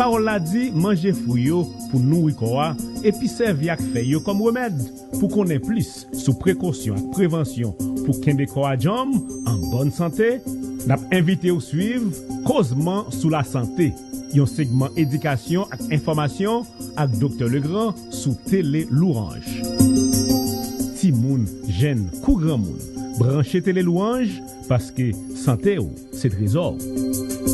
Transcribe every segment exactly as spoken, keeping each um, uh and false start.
Pawòl la di, manje fwi yo pou nouri kò a, epi sèvi ak fèy yo kòm remèd. Pou konnen plis sou prekosyon ak prevansyon pou kenbe kò a djanm, an bòn sante, n ap envite w swiv Kozman sou Lasante, yon segman edikasyon ak enfòmasyon ak Doktè Legrand sou Tele Louranj. Timoun, jèn kou granmoun, branche Tele Louranj, paske sante w se trezò w.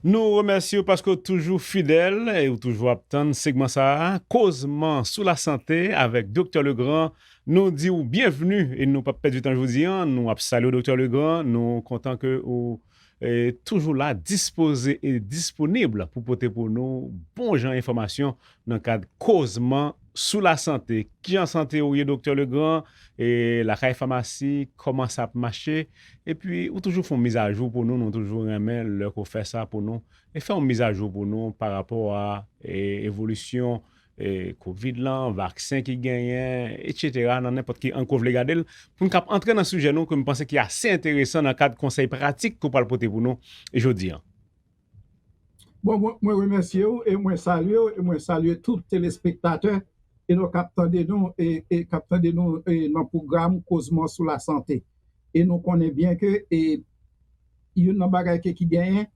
Nou remèsye w paske w toujou fidèl e w toujou ap tann segman sa a, Kozman sou Lasante avèk Doktè Legrand. Nou di w byenvni e nou p ap pèdi tan jodi a. Nou ap salye w, Doktè Legrand. Nou kontan ke ou e, toujou la, dispoze e disponib pou pote pou nou bon jan enfòmasyon nan kad Kozman sou Lasante. Kijan sante w ye, Doktè Legrand? E, lakay famasi, kòman sa ap mache? Epi, ou toujou fè yon mizajou pou nou, nou toujou renmen lè ke w fè sa pou nou. E fè yon mizajou pou nou pa rapò a e, evolisyon e, kovid lan, vaksen ki genyen, etsetera, nan nenpòt ki ang ke w vle gade l, pou n kab antre nan sijè nou ke m panse ki ase enteresan nan kad konsèy pratik ke w pral pote pou nou jodi a. Bon, mwen, mwen remèsye w e mwen salye w e mwen salye tout telespektatè e nou k ap tande nou e, e k ap tande nou e, nan pwogram Kozman sou Lasante. E nou konnen byen ke e, youn nan bagay ke ki genyen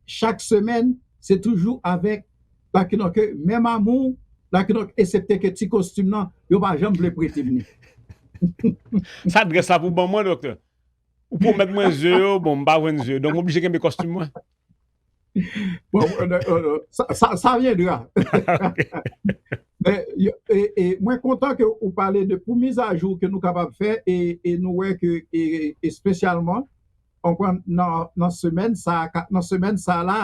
chak semèn, se toujou avèk, dakidonk, menm amou, dakidonk, eksepte ke ti kostim nan, yo pa janm vle prete m li. Sa drès la pou ban mwen, doktè. Ou pwomèt mwen zye yo, bon, m pa jwenn zye yo. Donk, m oblije kenbe kostim mwen. Bon, sa, sa, sa vyendra. Men, e, e, mwen kontan ke ou pale de pou mizajou ke nou kapab fè e, e nou wè ke e, espesyalman konprann nan, nan semèn sa a, nan semèn sa a la,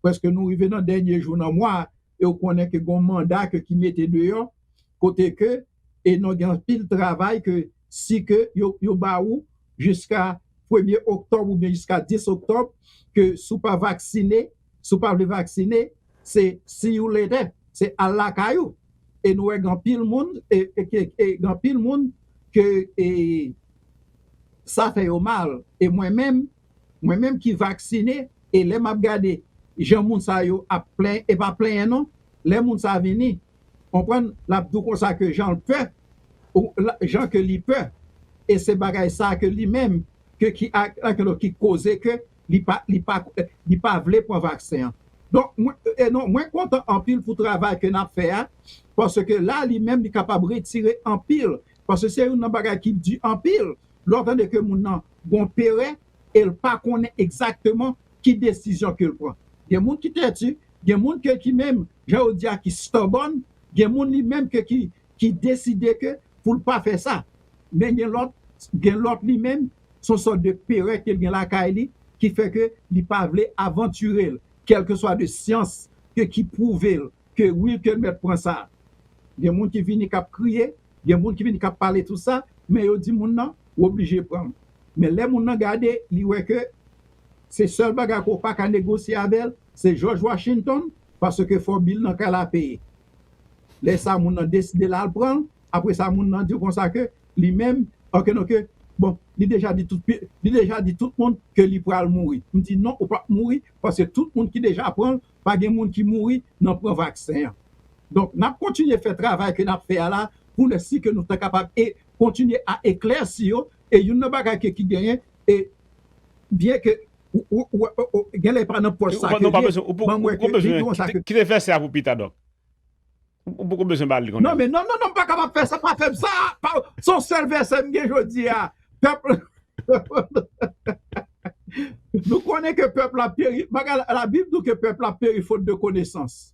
prèske nou rive nan dènye jou nan mwa a, e ou konnen ke gen yon manda ke ki mete deyò, kote ke e nou gen anpil travay ke si ke yo, yo ba ou jiska premye oktòb oubyen jiska dis oktòb, ke si w pa vaksine, si w pa vle vaksine, se see you later, se al lakay ou. E nou wè gen anpil moun, e, e, e, e gen anpil moun ke e, sa fè yo mal. E mwen menm, mwen menm ki vaksine, e lè m ap gade jan moun sa yo ap plenyen, e pa plenyen non, lè moun sa vini, konprann, l ap di w konsa ke jan l pè, ou, jan ke li pè, e se bagay sa ke li menm, ke ki, a, a, ke ki koze ke li pa, li pa, li pa vle pran vaksen an. Donk, mwen, e non, mwen kontan anpil pou travay ke n ap fè a, paske la, li menm, li kapab retire anpil, paske se youn nan bagay ki di anpil, lè w tande ke moun nan gon perè, e l pa konnen egzakteman ki desizyon ke l pran. Gen moun ki tèti, gen moun ke ki menm, jan yo di a, ki stubborn, gen moun li menm ke ki, ki deside ke pou l pa fè sa. Men gen lòt, gen lòt li menm, se yon sòt de perè ke l gen lakay li, ki fè ke li pa vle avantire l, kèlkeswa de syans ke ki pwouve l ke wi, ke l mèt pran sa. Gen moun ki vini k ap kriye, gen moun ki vini k ap pale tout sa, men yo di moun nan, ou oblije pran l. Men lè moun nan gade, li wè ke se sèl bagay ke w pa ka negosye avè l, se George Washington, paske fò bil nan kay la peye. Lè sa, moun nan deside l al pran l, apre sa, moun nan di w konsa ke li menm, ok, non, ke, bon, li deja di tout, li deja di tout moun ke li pral mouri. M di non, ou p ap mouri, paske tout moun ki deja pran l, pa gen moun ki mouri nan pran vaksen an. Donk, n ap kontinye fè travay ke n ap fè a la pou n si ke nou ta kapab e kontinye a eklèsi yo. E youn nan bagay ke ki genyen, e byen ke ou, ou, ou, ou, ou, genlè pa nan pòch sa ke li ye, men m wè ke li di konsa ke. Kite vèsè a pou pita, dòk. Ou poko bezwen ba li konnen. Non, men non, non, non, m pa kapab fè sa, pa fè m sa. Se yon sèl vèsè m gen jodi a. Pèp, nou konnen ke pèp la peri, bagay la, Labib di w ke pèp la peri fot de konesans.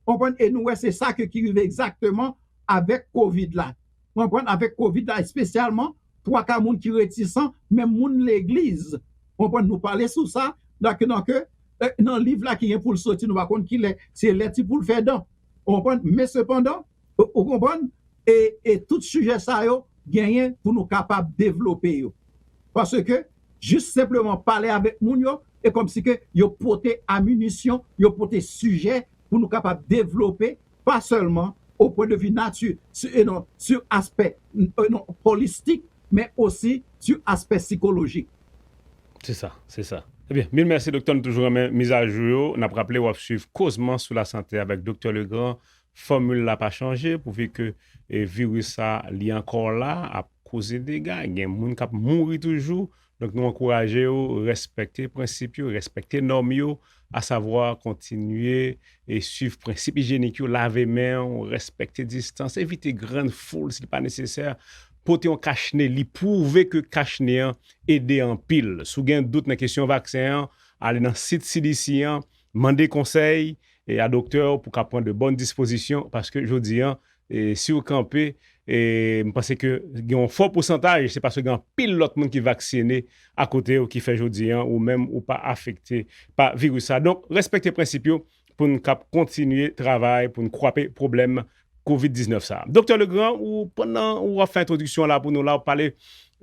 Konprann? E nou wè se sa ke ki rive egzakteman avèk kovid la. Konprann? Avèk kovid la, espesyalman, twa ka moun ki retisan, menm moun legliz. Konprann? Nou pale sou sa, dakidonk, e, nan liv la ki gen pou l soti, nou pa konn kilè, se lè ti poul fè dan. Ou konprann? Men sepandan, ou, ou konprann? E, e tout sijè sa yo genyen pou nou kapab devlope yo. Paske, jis senpleman pale avèk moun yo, e kòmsi ke yo pote aminisyon, yo pote sijè pou nou kapab devlope, pa sèlman o pwen de vi nati, si, e non, si aspè, e non, holistik, men osi si aspè sikolojik. Se sa, se sa. Ebyen, mil mèsi, doktè. Nou toujou renmen mizajou yo. N ap raple, w ap swiv Kozman sou lasante avèk doktè Legrand. Fòmil la pa chanje, pouvi ke e, viris sa, li ankò la, ap koze dega. Gen moun k ap mouri toujou. Donk, nou ankouraje yo, respekte prensip yo, respekte nòm yo, asavwa kontinye e swiv prensip ijyenik yo, lave men w, respekte distans, evite grann foul si l pa nesesè, pote yon kachne, li pwouve ke kachne an ede anpil. Si w gen dout nan kesyon vaksen an, ale nan sit C D C an, mande konsèy e a doktè w pou ka pran de bòn dispozisyon, paske jodi an, e, si w kanpe, e, m panse ke gen yon fò pousantaj, se paske gen anpil lòt moun ki vaksine akote w ki fè jodi an, ou menm ou pa afekte pa viris sa. Donk, respekte prensip yo pou n kab kontinye travay, pou n kwape pwoblèm kovid diznèf sa. Doktè Legrand, ou, pandan ou ap fè entwodiksyon la pou nou la, ou pale,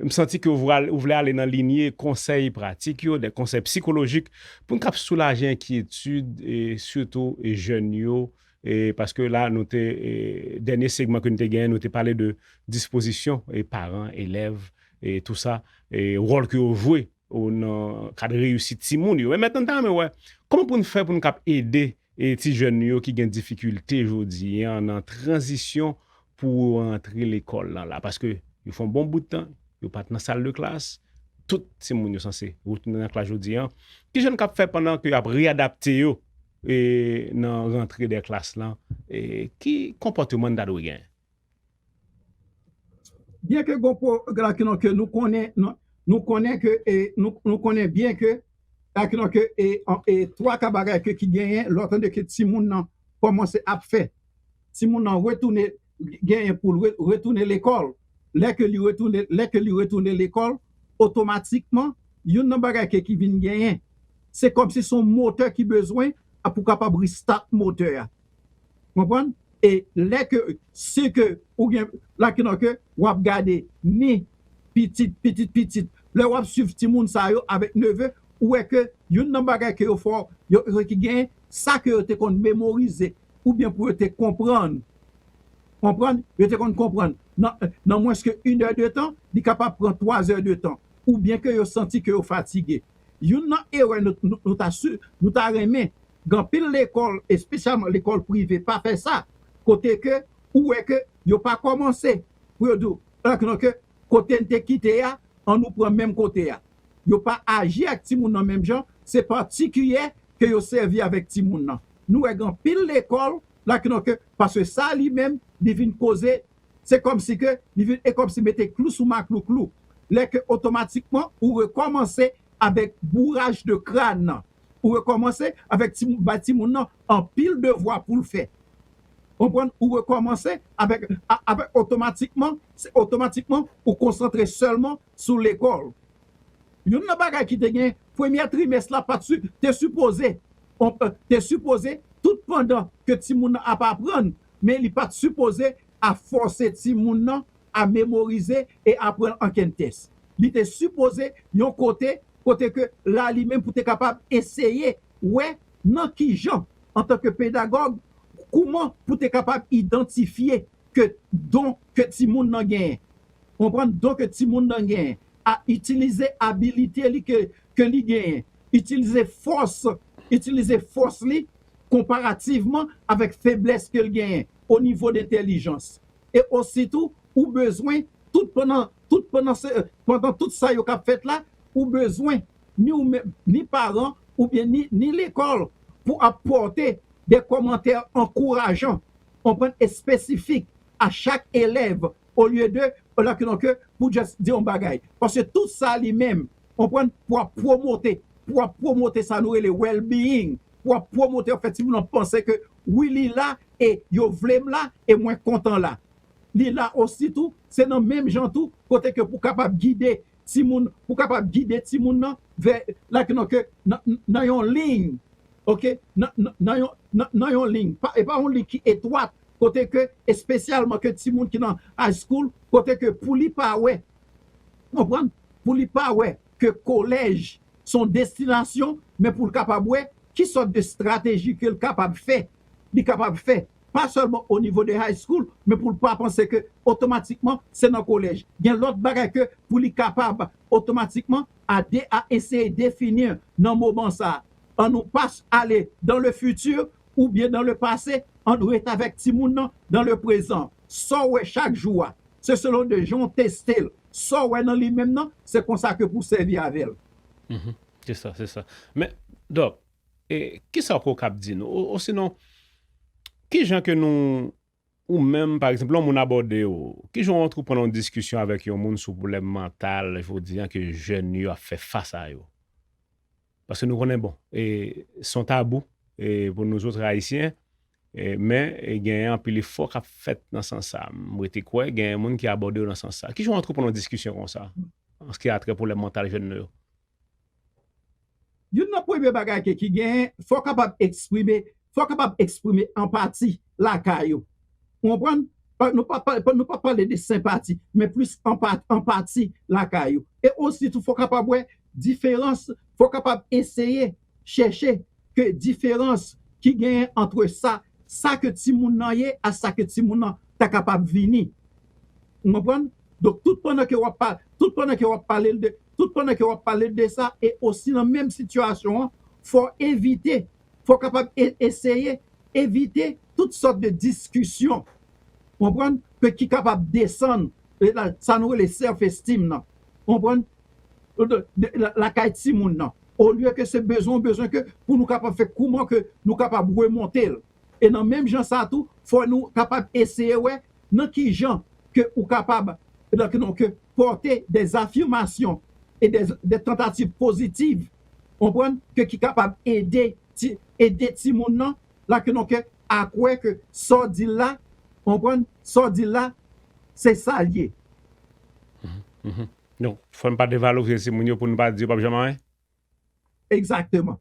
m santi ke ou vle, ou vle ale nan linye konsèy pratik yo, de konsèy sikolojik, pou n kab soulaje enkyetid, e sitou e jèn yo, e paske la, nou te, e dènye segman ke nou te genyen, nou te pale de dispozisyon e paran, elèv, e tou sa, e wòl ke yo jwe ou nan kad reyisit timoun yo. Men mentnan, n ta renmen wè, kòman pou n fè pou n kab ede e ti jèn yo ki gen difikilte jodi an nan tranzisyon pou yo rantre lekòl lan la? Paske yo fè yon bon bout tan, yo pa t nan sal de klas, tout timoun yo sanse retounen nan klas jodi an. Ki jan n kab fè pandan ke y ap reyadapte yo e nan rantre de klas lan? E ki konpòteman n ta dwe genyen? Byen ke gon pwo-, la ki non ke nou konnen, nou, nou konnen ke, e, nou, nou konnen byen ke, la ki non ke, e, an, e, twa ka bagay ke ki genyen, lè w tande ke timoun nan kòmanse ap fè. Timoun nan retounen, genyen pou l re-, retounen lekòl. Lè ke li retounen, lè ke li retounen lekòl, otomatikman, youn nan bagay ke ki vin genyen, se kòmsi se yon motè ki bezwen a pou kapab restart motè a. Konprann? E lè ke, si ke, ou gen, la ki non ke, w ap gade, ni pitit, pitit, pitit, lè w ap swiv timoun sa yo avèk neve, ou wè ke youn nan bagay ke yo fè, yo, yo ki gen, sa ke yo te konn memorize, oubyen pou yo te konprann. Konprann? Yo te konn konprann. Nan, nan mwens ke inè de tan, li kapab pran twa zè de tan. Oubyen ke yo santi ke yo fatige. Youn nan erè nou, nou, nou ta si, nou ta renmen, gen anpil lekòl, espesyalman lekòl prive, pa fè sa. Kote ke, ou wè ke yo pa kòmanse, pou yo di w, la ki non ke, kote n te kite a, ann nou pran menm kote a. Yo pa aji ak timoun nan menm jan, se pa ti kiyè ke yo sèvi avèk timoun nan. Nou wè gen anpil lekòl, la ki non ke, paske sa li menm, li vin koze, se kòmsi ke, li vin, e kòmsi mete klou sou maklouklou. Lè ke otomatikman, ou rekòmanse avèk bouraj de kràn nan. Ou rekòmanse avèk ti, bay timoun nan anpil devwa pou l fè. Konprann? Ou rekòmanse avèk, a-, avèk otomatikman, se otomatikman ou konsantre sèlman sou lekòl. Youn nan bagay ki te gen premyè trimès la pa t si-, te sipoze, on, e, te sipoze, tout pandan ke timoun nan ap aprann, men li pa t sipoze a fòse timoun nan a memorize e aprann ankenn tès. Li te sipoze yon kote, kote ke la li menm pou te kapab eseye wè nan ki jan, antanke pedagòg, kouman pou te kapab idantifye ke don ke timoun nan genyen. Konprann? Don ke timoun nan genyen. A itilize abilite li ke, ke li genyen. Itilize fòs, itilize fòs li konparativman avèk feblès ke l genyen o nivo de entèlijans. E ositou, ou bezwen, tout pandan, tout pandan se, pandan tout sa yo k ap fèt la, ou bezwen, ni ou menm, ni paran, oubyen ni, ni lekòl, pou ap pòte de kòmantè ankourajan, konprann, espesifik a chak elèv, olye de, la ki non ke, pou just di yon bagay. Paske tout sa li menm, konprann, pou ap pwomote, pou ap pwomote sa nou rele well-being, pou ap pwomote, anfèt, timoun nan panse ke wi, li la, e yo vle m la, e mwen kontan la. Li la ositou, se nan menm jan tou, kote ke pou kapab gide timoun, pou kapab gide timoun nan vè, la ki non ke nan, nan yon liy, oke, nan, nan, nan yon, nan, nan yon liy, pa, e pa yon liy ki etwat, kote ke, espesyalman ke timoun ki nan high school, kote ke pou li pa wè, konprann, pou li pa wè ke kolèj se yon destinasyon, men pou l kapab wè ki sòt de estrateji ke l kapab fè, li kapab fè. pa sèlman o nivo de high school, men pou l pa panse ke otomatikman se nan kolèj. Gen lòt bagay ke pou li kapab otomatikman a de, a eseye defini nan moman sa. An nou pa ale dans le futur oubyen dans le passé, an nou ret avèk timoun nan dans le présent. Sa w wè chak jou a, se selon de jan w teste l. Sa w wè nan li menm nan, se konsa ke pou w sèvi avè l. Mhm. Se sa, se sa. Men, Dòk, e, kisa w kòb kab di nou? O, osinon, kijan ke nou, ou menm, pa egzanp, lè yon moun abòde w, kijan w antreprann yon diskisyon avèk yon moun sou pwoblèm mantal, jodi a, ke jèn yo ap fè fas a yo? Paske nou konnen, bon, e, se yon tabou, e, pou nou zòt Ayisyen, e, men, e, gen anpil efò k ap fèt nan sans sa. M rete kwè, gen moun ki abòde yo nan sans sa. Kijan w antreprann yon diskisyon konsa, an sa ki a trè pwoblèm mantal jèn nou yo? Youn nan premye bagay ke ki genyen, fò w kapab eksprime, fò w kapab eksprime anpati lakay ou. Ou konprann? Pa- Nou pa, pa- nou pa pale de senpati, men plis anpa- anpati lakay ou. E osi tou, fò w kapab wè diferans, fò w kapab eseye chèche ke diferans ki genyen antre sa, sa ke timoun nan ye a sa ke timoun nan ta kapab vini. Ou konprann? Donk, tout pandan ke w ap pa- tout pandan ke w ap pale de tout pandan ke w ap pale de sa, e osi nan menm sitiyasyon an, fò w evite, fò w kapab e- eseye evite tout sòt de diskisyon, konprann, ke ki kapab desann, e la- sa nou rele self esteem nan, konprann, de- de- la- lakay timoun nan, olye ke se bezwen, bezwen ke pou nou kapab fè kouman ke nou kapab remonte l. E nan menm jan sa tou, fò nou kapab eseye wè nan ki jan ke ou kapab, donk, non, ke pòte de afimasyon e de, de tantativ pozitiv, konprann, ke ki kapab ede ti, ede timoun nan, la ke non ke a kwè ke sa w di l la, konprann, sa w di l la, se sa l ye. Mhm. Non, fò n pa devalorize timoun yo pou n pa di yo p ap janm anyen. Egzakteman.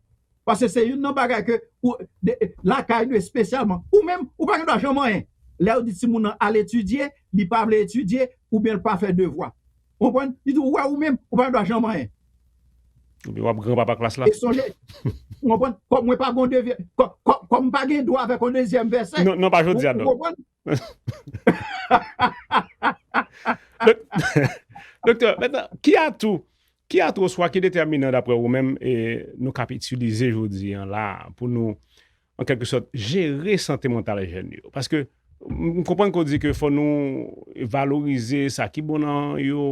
Paske se youn nan bagay ke ou, de, lakay nou espesyalman. Ou menm, ou pa gen dwa janm anyen. Lè yo di timoun nan al etidye, li pa vle etidye, oubyen l pa fè devwa. Ou konprann? Li di, ou wè ou menm, ou pa gen dwa janm anyen. Oubyen w ap granpapa klas la. E sonje, ou konprann? Kòm mwen pa gen devyèm, kòm, kòm, kòm m pa gen dwa avèk yon dezyèm vèsè. Non, non, pa jodi a, Ou non. Konprann? Dok- Doktè, mentnan, ki atou, ki atou oswa ki detèminan daprè ou menm e nou kab itilize jodi an la pou nou, an kèlke sòt, jere sante mantal jèn yo? Paske m m konprann ke w di ke fò nou valorize sa ki bon nan yo,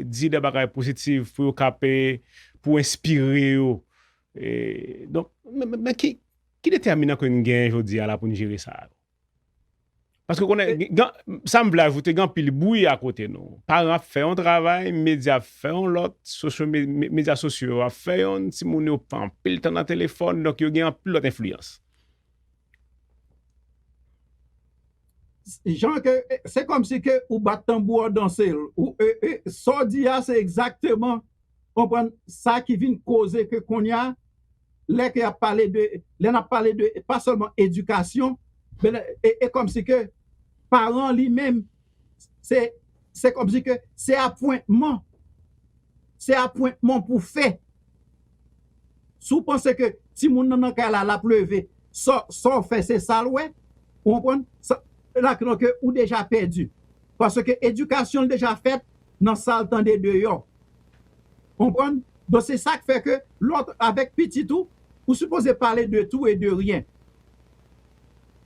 di de bagay pozitif pou yo kape, pou enspire yo. E, donk, men, men, men ki, ki detèminan ke n genyen jodi a la pou n jere sa yo? Paske w konnen, gen, sa m vle ajoute, gen anpil bri akote nou. Paran ap fè yon travay, medya ap fè yon lòt, sosyo, me- me- medya sosyo yo ap fè yon, timoun yo pa anpil tan nan telefòn, donk yo gen anpil lòt enfliyans. Jan ke, se kòmsi ke ou bat tanbou an danse l. Ou, e, e, sa w di a, se egzakteman, konprann, sa ki vin koze ke kounye a, lè ke y ap pale de, lè n ap pale de, pa sèlman edikasyon, men e, e kòmsi ke paran li menm, se, se kòmsi ke se apwentman, se apwentman pou fè. Si w panse ke timoun nan nan kay la, l ap leve, sa, sa w fè, se sa l wè, ou konprann? Sa, la, ke, ke ou deja pèdi. Paske edikasyon l deja fèt nan sa l tande deyò. Konprann? Donk, se sa k fè ke lòt, avèk pitit ou, ou sipoze pale de tout e de ryen.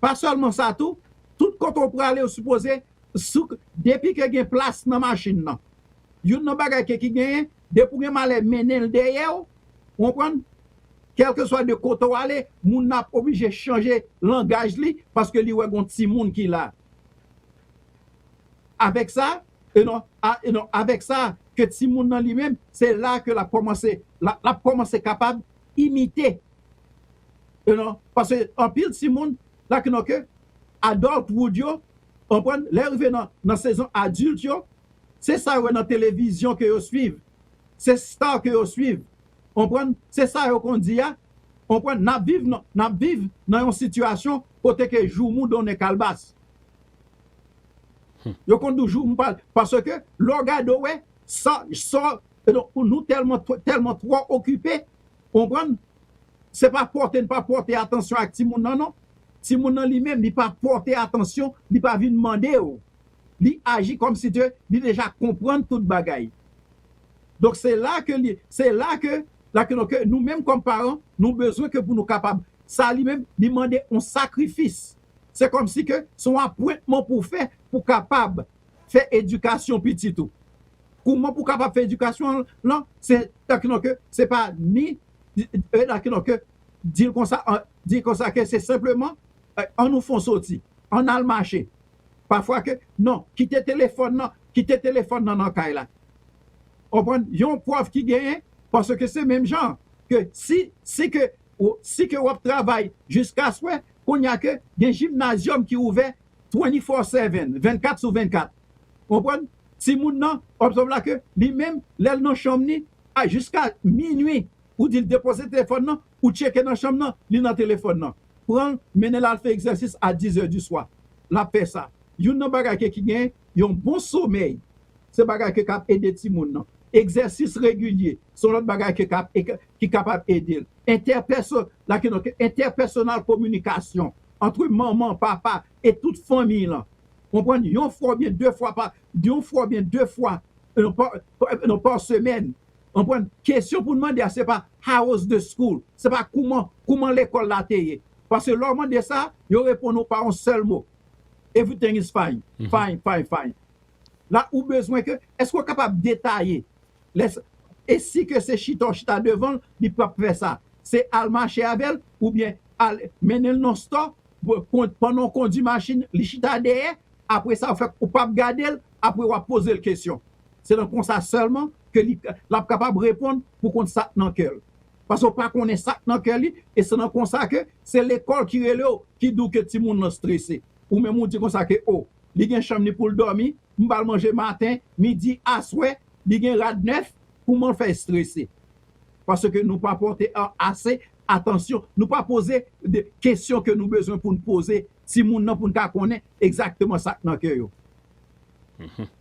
Pa sèlman sa tou, tout kote w prale, ou sipoze, sou, depi ke gen plas nan machin nan. Youn nan bagay ke ki genyen, depi w gen malè mennen l dèyè w, ou konprann? Kèlkeswa de kote w ale, moun nan ap oblije chanje langaj li paske li wè gon timoun ki la. Avèk sa, e non, a, e non, avèk sa, ke timoun nan li menm, se la ke l ap kòmanse, l ap, l ap kòmanse kapab imite. E non, paske anpil timoun, la ke non ke adulthood yo, konprann, lè yo rive nan, nan sezon adilt yo, se sa yo wè nan televizyon ke yo swiv. Se star ke yo swiv. Konprann? Se sa yo konn di a. Konprann? N ap viv nan, n ap viv nan yon sitiyasyon kote ke joumou donnen kalbas. Yo konn di w joumou pa, paske lè w gade w wè, sa, sa, e donk, nou tèlman, tèlman twò okipe, konprann? Se pa pòte n pa pòte atansyon ak timoun nan, non. Timoun nan li menm, li pa pòte atansyon, li pa vin mande w. Li aji kòmsi ke li deja konprann tout bagay. Donk se la ke li, se la ke, la ke, donk, nou menm kòm paran, nou bezwen ke pou nou kapab. Sa li menm, li mande yon sakrifis. Se kòmsi ke se yon apwentman pou w fè pou w kapab fè edikasyon pitit ou. Kouman pou w kapab fè edikasyon lan, se, la ke, donk, se pa ni, e, la ke, donk, di l konsa, an, di l konsa ke se senpleman, e, an nou fè yon soti, an al mache. Pafwa ke, non, kite telefòn nan, kite telefòn nan nan kay la. Konprann? Yon pwòf ki genyen, paske se menm jan ke si, si ke, ou, si ke w ap travay jiska swè, kounye a ke gen jimnazyòm ki ouvè twenty-four seven, vennkat sou vennkat. Konprann? Timoun nan, w ap twouve la ke li menm, lè l nan chanm li, a jiska minui, ou di l depoze telefòn nan, ou tcheke nan chanm nan, li nan telefòn nan. Pran l, mennen l al fè egzèsis a dizè di swa. L ap fè sa. Youn nan bagay ke ki gen yon bon somèy, se bagay ke k ap ede timoun nan. Egzèsis regilye, se yon lòt bagay ke k ap, e ke, ki kapab ede l. Entèpèso-, la ke, donk, entèpèsonal kominikasyon antre manman, papa e tout fanmi lan. Konprann? Yon fwa oubyen de fwa pa, yon fwa oubyen de fwa, non, pa, pa, non, pa semèn. Konprann? Kesyon pou n mande a, se pa "How was the school?" Se pa kouman, kouman lekòl la te ye. Paske lè w mande sa, yo reponn ou pa yon sèl mo. "Everything is fine." Mhm. Fine, fine, fine. La, ou bezwen ke, èske w kapab detaye? Lè s-, e si ke se chita w chita devan l, li p ap fè sa. Se al mache avè l, oubyen al mennen l nan stò, pou, pou, pandan w kondui machin, li chita dèyè, apre sa, ou fè, ou p ap gade l, apre w ap poze l kesyon. Se nan konsa sèlman ke li, l ap kapab reponn pou konn sa k nan kè l. Paske w pa konnen sa k nan kè li, e se nan konsa ke se lekòl ki rele w, ki di w ke timoun nan strese. Ou menm ou di konsa ke, o, li gen chanm li pou l dòmi, m ba l manje maten, midi, aswè, li gen rad nèf, kouman l fè estrese? Paske nou pa pòte a-, ase atansyon, nou pa poze de kesyon ke nou bezwen pou n poze timoun nan pou n ka konnen egzakteman sa k nan kè yo. Mhm.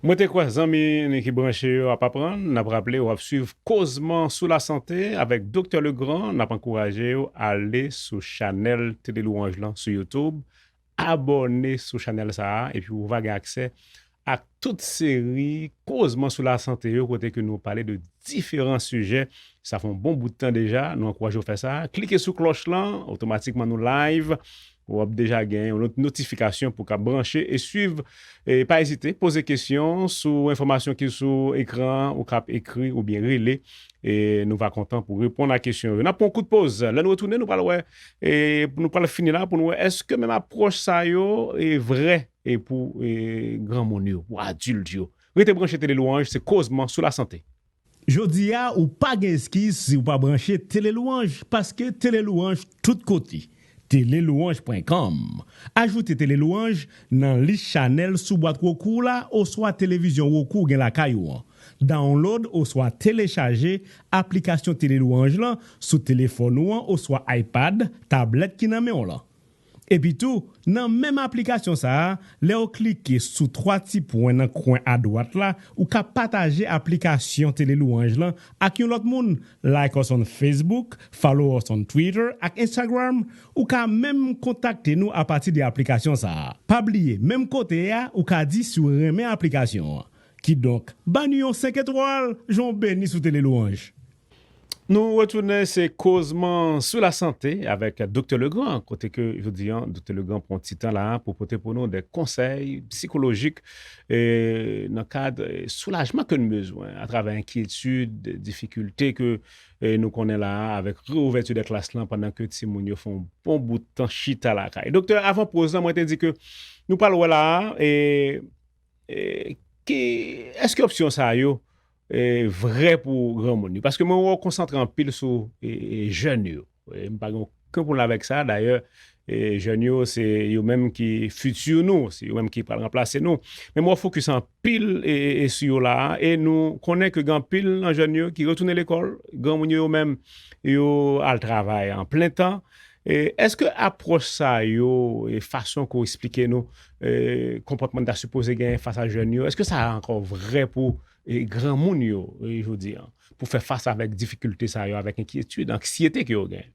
Mwen te kwè zanmi n ki branche yo ap aprann. N ap raple, w ap swiv Kozman sou Lasante avèk Doktè Legrand. N ap ankouraje w ale sou chanèl Tele Louange lan sou YouTube. Abòne sou chanèl sa a, epi ou va gen aksè ak tout seri Kozman sou Lasante yo, kote ke nou pale de diferan sijè. Sa fè yon bon bout tan deja, nou ankouraje w fè sa. Klike sou klòch lan, otomatikman nou live. W ap deja gen yon not-, notifikasyon pou w ka branche e swiv. E pa ezite, poze kesyon sou enfòmasyon ki sou ekran an, ou k ap ekri oubyen rele. E nou va kontan pou reponn a kesyon yo. N ap pran yon kout poz. Lè nou retounen, nou pral wè, e nou pral fini la pou nou wè èske menm apwòch sa yo e vrè e pou, e, granmoun yo, pou adilt yo. Rete branche Tele Louange, se Kozman sou Lasante. Jodi a, ou pa gen eskiz si w pa branche Tele Louange, paske Tele Louange tout kote. Tele Louange pwen kòm. Ajoute Tele Louange nan lis chanèl sou bwat Roku w la oswa televizyon Roku w gen lakay ou an. Download oswa telechaje aplikasyon Tele Louange lan sou telefòn ou an oswa iPad, tablèt ki nan men w lan. Epitou, nan menm aplikasyon sa a, lè w klike sou twa ti pwen nan kwen adwat la, ou ka pataje aplikasyon Tele Louange lan ak yon lòt moun. Like us on Facebook, follow us on Twitter ak Instagram. Ou ka menm kontakte nou apati de aplikasyon sa a. Pa bliye, menm kote a, ou ka di si w renmen aplikasyon an. Kidonk, ba nou yon senk etwal, jan w beni sou Tele Louange. Nou retounen, se Kozman sou Lasante avèk Doktè Legrand, kote ke jodi a, Doktè Legrand pran ti tan la pou pote pou nou de konsèy sikolojik, e, nan kad, e, soulajman ke nou bezwen atravè enkyetid, difikilte ke, e, nou konnen la avèk reouvèti de klas lan pandan ke timoun yo fè yon bon bout tan chita lakay. Doktè, avan poz lan, mwen te di ke nou pral wè la, e, e, ki, èske opsyon sa yo e, vrè pou granmoun yo. Paske mwen wè w konsantre anpil sou, e, e, jèn yo. E, m pa gen okenn pwoblèm avèk sa. Dayè, e, jèn yo, se yo menm ki fiti nou, se yo menm ki pral ranplase nou. Men mwen fokis anpil, e, e, e, sou yo la a, e nou konnen ke gen anpil nan jèn yo ki retounen lekòl, granmoun yo, yo menm, yo al travay an plen tan. E, èske apwòch sa yo, e, fason ke w eksplike nou, e, konpòtman n ta sipoze genyen fas a jèn yo, èske sa ankò vrè pou e, granmoun yo, e, jodi a, pou fè fas avèk difikilte sa yo, avèk enkyetid, anksyete ke yo gen.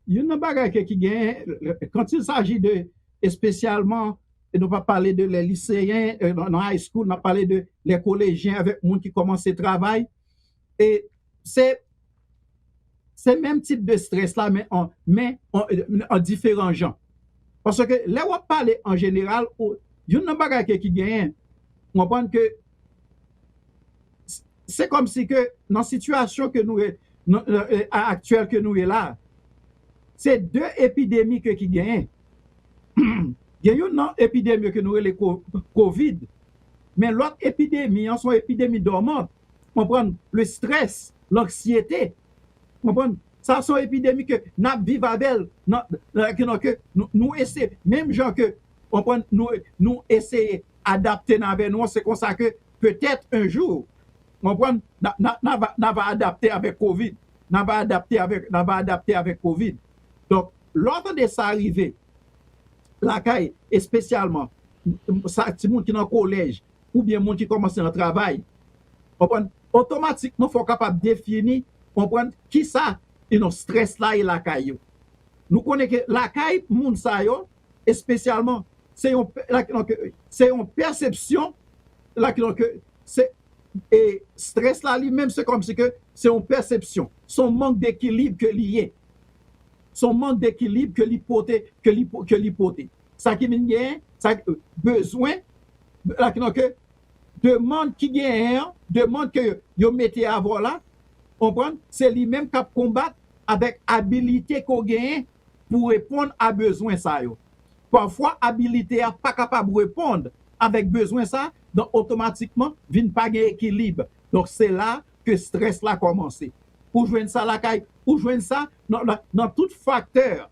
youn nan bagay ke ki genyen, quand il s'agit de, espesyalman, e nou pa pale de lè liseyen, e nan, nan high school, n ap pale de lè kolejyen avèk moun ki kòmanse travay. E se, se menm tip de strès la, men an, men an, an diferan jan. Paske lè w ap pale an jeneral, ou, youn nan bagay ke ki genyen, w konprann ke se kòmsi ke nan sitiyasyon ke nou ye, nan, nan, e, a, aktyèl ke nou ye la, se de epidemi ke ki genyen. Gen youn nan epidemi ke nou rele ko-, kovid, men lòt epidemi an se yon epidemi dòmant. Konprann? Le strès, lanksyete. Konprann? Sa se yon epidemi ke n ap viv avè l nan, nan, ke, nan, ke nou, nou eseye, menm jan ke, konprann, nou, nou eseye adapte n avè nou an, se konsa ke petèt un jour, konprann, n a, n a, n a va, n a va adapte avèk kovid. N a va adapte avèk, n a va adapte avèk kovid. Donk, lè w tande sa rive lakay, espesyalman, sa, timoun ki nan kolèj, oubyen moun ki kòmanse nan travay, konprann, otomatikman, fò w kapab defini, konprann, kisa, you know, strès la ye lakay yo. Nou konnen ke lakay moun sa yo, espesyalman, se yon, pe-, la, donk, se yon pèsepsyon, la, donk, se, e strès la li menm, se kòmsi ke se yon pèsepsyon, se yon mank dekilib ke li ye. Se yon mank dekilib ke li pote, ke li po-, ke li pote. Sa ki vin genyen, sa ki, bezwen, la, donk, demann ki genyen an, demann ke yo mete avè w la, konprann, se li menm k ap konbat avèk abilite ke w genyen pou reponn a bezwen sa yo. Pafwa, abilite a pa kapab reponn avèk bezwen sa, donk otomatikman, vin pa gen ekilib. Donk, se la ke strès la kòmanse. Ou jwenn sa lakay, ou jwenn sa nan, nan, nan tout faktè,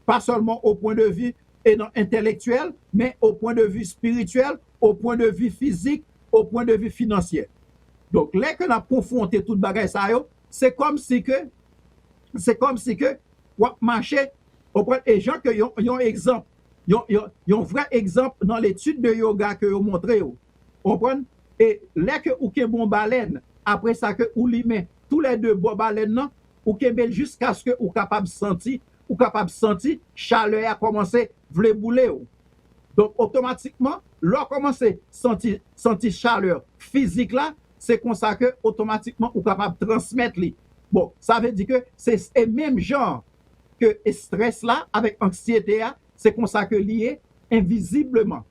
pa sèlman o pwen de vi e nan entèlektyèl, men o pwen de vi espirityèl, o pwen de vi fizik, o pwen de vi finansyè. Donk, lè ke n ap konfwonte tout bagay sa yo, se kòmsi ke, se kòmsi ke w ap mache, w konprann, e jan ke yon, yon egzanp, yon, yon, yon vrè egzanp nan letid de yoga ke yo montre w. W konprann? E lè ke ou kenbe yon balèn, apre sa ke ou limen toulède bò balèn nan, ou kenbe l jiskaske ou kapab santi, ou kapab santi chalè a kòmanse vle boule w. Donk, otomatikman, lè w kòmanse santi, santi chalè fizik la, se konsa ke otomatikman ou kapab transmèt li. Bon, sa vle di ke se, e menm jan ke estrès la avèk anksyete a, se konsa ke li ye envizibleman.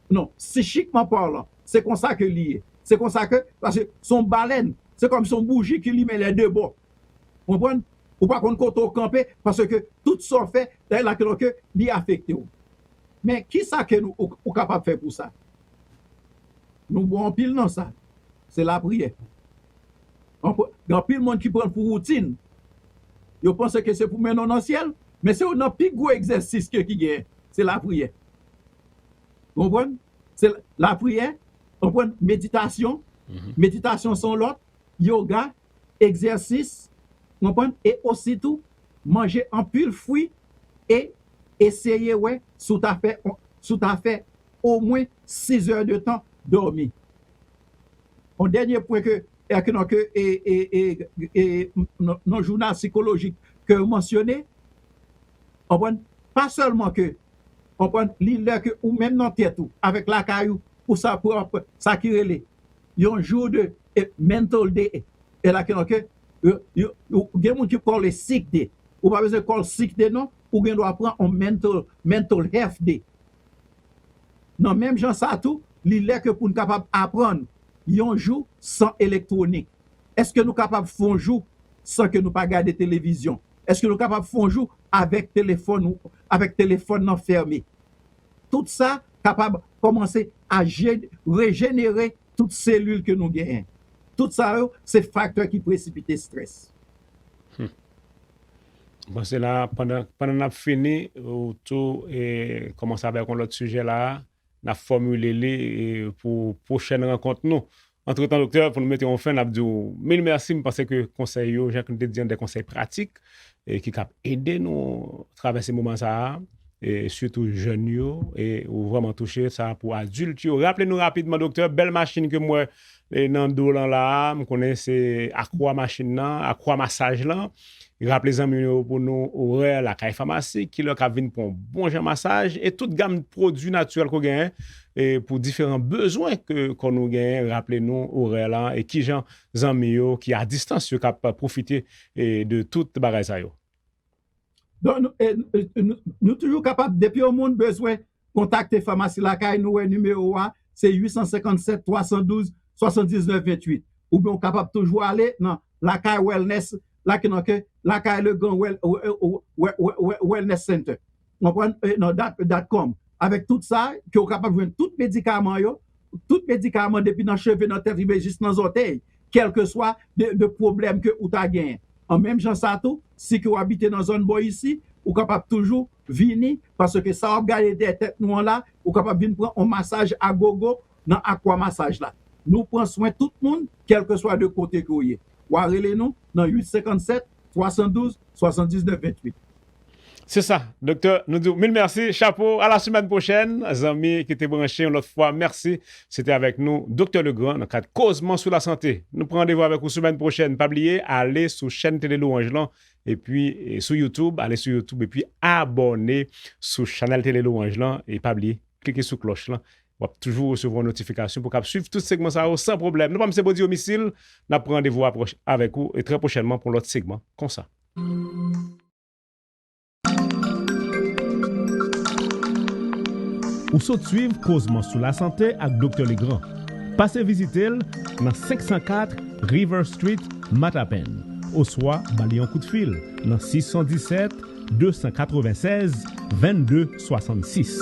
Non, sichikman palan, se konsa ke li ye. Se konsa ke, paske se yon balèn, se kòm se yon bouji ki limen lè de bò. Konprann? Ou pa konn kote w kanpe, paske tout sa w fè, la, la, ke, ke li afekte w. Men kisa ke nou, ou, ou kapab fè pou sa? Nou bon anpil nan sa. Se lapriyè. Anpil, gen anpil moun ki pran l pou woutin. Yo panse ke se pou mennen w nan syèl, men se youn nan pi gwo egzèsis ke ki genyen. Se lapriyè. Konprann? Se lapriyè, konprann? Meditasyon. Meditasyon se yon lòt, yoga, egzèsis, konprann? E osi tou, manje anpil fwi e eseye wè si w ta fè, si w ta fè omwen sis è de tan dòmi. Yon dènye pwen ke, e, ke, non, ke, e, e, e, e, nan, nan jounal sikolojik ke yo mansyone, konprann? Pa sèlman ke, konprann, li lè ke ou menm nan tèt ou, avèk lakay ou, pou sa, pou, pou sa ki rele yon jou de, e, mental day. E la ke, non, ke, yo, yo, yo, gen moun ki call it sick day. Ou pa bezwen call sick day, non. Ou gen dwa pran yon mental, mental health day. Nan menm jan sa tou, li lè ke pou n kapab aprann yon jou san elektwonik. Èske nou kapab fè yon jou san ke nou pa gade televizyon? Èske nou kapab fè yon jou avèk telefòn ou, avèk telefòn nan fèmen? Tout sa kapab kòmanse a je-, rejenere tout selil ke nou genyen. Tout sa yo, se faktè ki presipite estrès. Mwen panse la, pandan, pandan n ap fini, ou tou e, kòmanse avèk yon lòt sijè la, n ap fòmile li e, pou pwochèn rankont nou. Antretan, doktè, pou nou mete yon fen, n ap di w mil mèsi. M panse ke konsèy yo, jan ke nou te di an, de konsèy pratik e, ki kab ede nou travèse moman sa a, e sitou jèn yo, e ou vrèman touche sa pou adilt yo. Raple nou rapidman, doktè, bèl machin ke m wè e, nan do w lan la a, m konnen se Aqua machin nan, Aqua masaj lan. Raple zanmi yo pou nou orè lakay famasi, kilè w ka vin pran yon bon jan masaj, e tout gam pwodui natirèl ke w genyen, e pou diferan bezwen ke kò nou genyen, raple nou orè la, e kijan zanmi yo ki a distans yo ka pwofite, e, de tout bagay sa yo. Donk, nou, e, nou, nou, nou toujou kapab, depi yon moun bezwen kontakte Famasi Lakay, nou wè nimewo a, se uit san senkann sèt, twa san douz, swasanndisnèf venntuit. Oubyen ou kapab toujou ale nan Lakay Wellness, la ki nan ke Lakay Legrand Well, Well, Well, Well, Wellness Center. Konprann? E, nan dat, dat kòm. Avèk tout sa, ke ou kapab jwenn tout medikaman yo, tout medikaman depi nan cheve, nan tèt rive jis nan zòtèy, kèlkeswa de, de pwoblèm ke ou ta genyen. An menm jan sa tou, si ke w abite nan zòn bò isi, ou kapab toujou vini, paske sa w ap gade dèyè tèt nou an la, ou kapab vin pran yon masaj agogo nan Aqua Massage la. Nou pran swen tout moun, kèlkeswa de kote ke w ye. W a rele nou nan uit senkann sèt, twa san douz, swasanndisnèf venntuit. Se sa, doktè, nou di w mil mèsi, chapo, a la semèn pwochèn, zanmi ki te branche yon lòt fwa, mèsi. Se te avèk nou, Doktè Legrand, nan kad Kozman sou Lasante. Nou pran randevou avèk ou semèn pwochèn. Pa bliye, ale sou chèn Tele Lwanj lan, epi, e, sou YouTube, ale sou YouTube, epi abòne sou chanèl Tele Lwanj lan, e pa bliye, klike sou klòch lan. W ap toujou resevwa yon notifikasyon pou w kab swiv tout segman sa yo san pwoblèm. Non pa m se Bondye Omisil, n ap pran randevou apwòch avèk ou, e trè pwochènman pou yon lòt segman konsa. Ou sot swiv Kozman sou Lasante ak Doktè Legrand. Pase vizite l nan senk san kat River Street, Matapen, oswa ba li yon kout fil nan sis san disèt, de san katrevennsèz, vennde swasannsis.